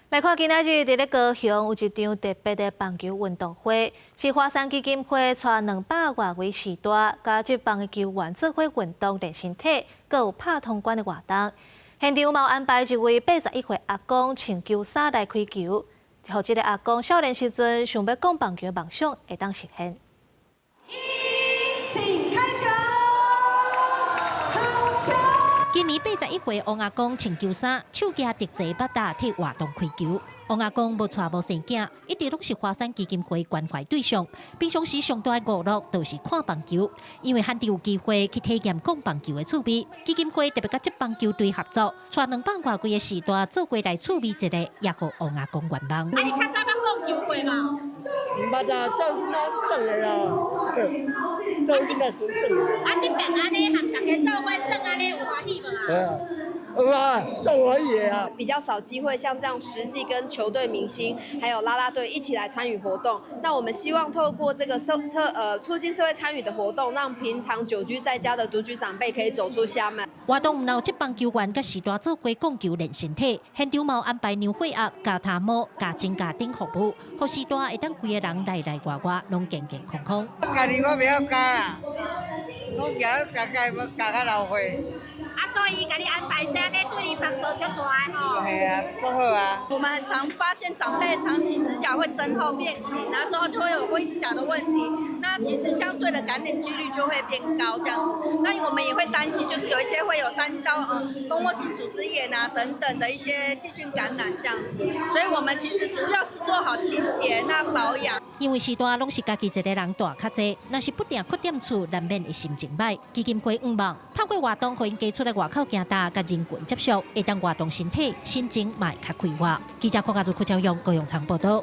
來看今仔日佇咧高雄有一場特別的棒球運動會，是華山基金會帶兩百外位序大，佮職棒的球員做伙運動練身體，閣有拍通關的活動。現場嘛有安排一位81歲阿公穿球衫來開球，予這个阿公少年時陣想欲摃棒球的夢想會當實現。請開球，好球！今年81歲王阿公穿球衫，手舉特製バッ仔替活動開球。王阿公無娶無生囝，一直攏是華山基金會關懷對象。平常時上大的娛樂就是看棒球，因為罕得有機會去體驗摃棒球的趣味。基金會特別佮職棒球隊合作，帶兩百外位的序大做伙來趣味一下，也予王阿公圓夢。啊，你較早捌摃球過無？毋捌啊，做做的啦，做這個做。啊，這爿按呢和大家做伙耍按呢，有歡喜無啊？有啊，足歡喜的啊。比較少機會像這樣實際跟球隊明星還有啦啦隊一起來參與活動。那我們希望透過這個社策促進社會參與的活動，讓平常久居在家的獨居長輩可以走出家門。活動毋但有職棒球員佮序大做伙摃球練身體，現場嘛有安排量血壓、加頭毛、加指甲等服務，予序大會當規个人內內外外攏健健康康。家己我袂曉加啦，我加加加加較老歲。啊，所以共你安排這按呢，對你幫助足大的吼。係啊，足好啊。我們很常發現長輩長期指甲會增厚變形，然後之後就會有灰指甲的問題。那其實相對的感染幾率就會變高，這樣子。那我們也會擔心，就是有一些會有擔心到蜂窩性組織炎啊等等的一些細菌感染這樣子。所以我們其實主要是做好清潔、那保養。因為序大攏是家己一个人蹛較濟，若是不定屈踮厝，難免會心情䆀。基金會向望透過活動，予𪜶加出來外口行踏，佮人群接觸，會當活動身體，心情嘛會較快活。記者郭家如、郭昭勇、高永昌報道。